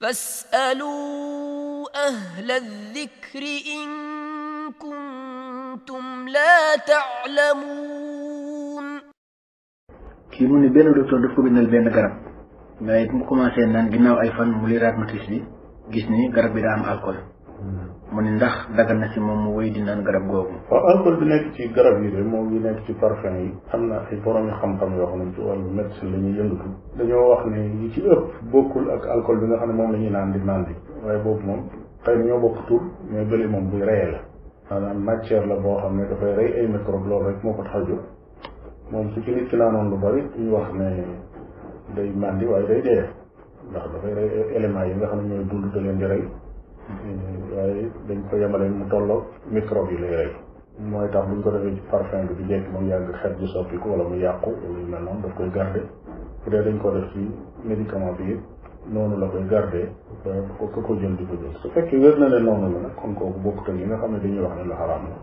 فاسألوا أهل الذكر إن كنتم لا تعلمون. kii mu ne benn docteur daf ko bindal benn garab mais mu commencé naan ginnaaw ay fan mu liraat notice bi gis ni garab bi daa am alcool mu ne ndax dagal na si moom mu wéy di naan garab googu. waaw alcool bi nekk ci garab yi de moom yi nekk ci parfum yi am na ay borom xam-xam yoo xam ne ci wàllu médecine la ñuy yëngatu dañoo wax ne yi ci ëpp bokkul ak alcool bi nga xam ne moom la ñuy naan di waaye boobu moom xëy na ñoo bokk tur mais bële moom buy reyee la maanaam matière la boo xam ne dafay rey ay microbe loolu rek moo ko tax a jóg moom su ci nit ki naanoon lu bari ñu wax ne day màndi waaye day dee ndax dafay rey éléments yi nga xam ne ñooy dund da leen di rey waaye dañ ko yemale mu tolloog microbe yi lay rey mooy tax buñ ko defee ci parfum bi di jekk moom yàgg xet gi soppiku wala mu yàqu wala yu mel noonu daf koy garder bu dee dañ ko def ci médicament bi noonu la koy garder ko ko jël di ko jël su fekkee wér na ne noonu la nag kon kooku bokkut ak yi nga xam ne dañuy wax ne lu xaraam la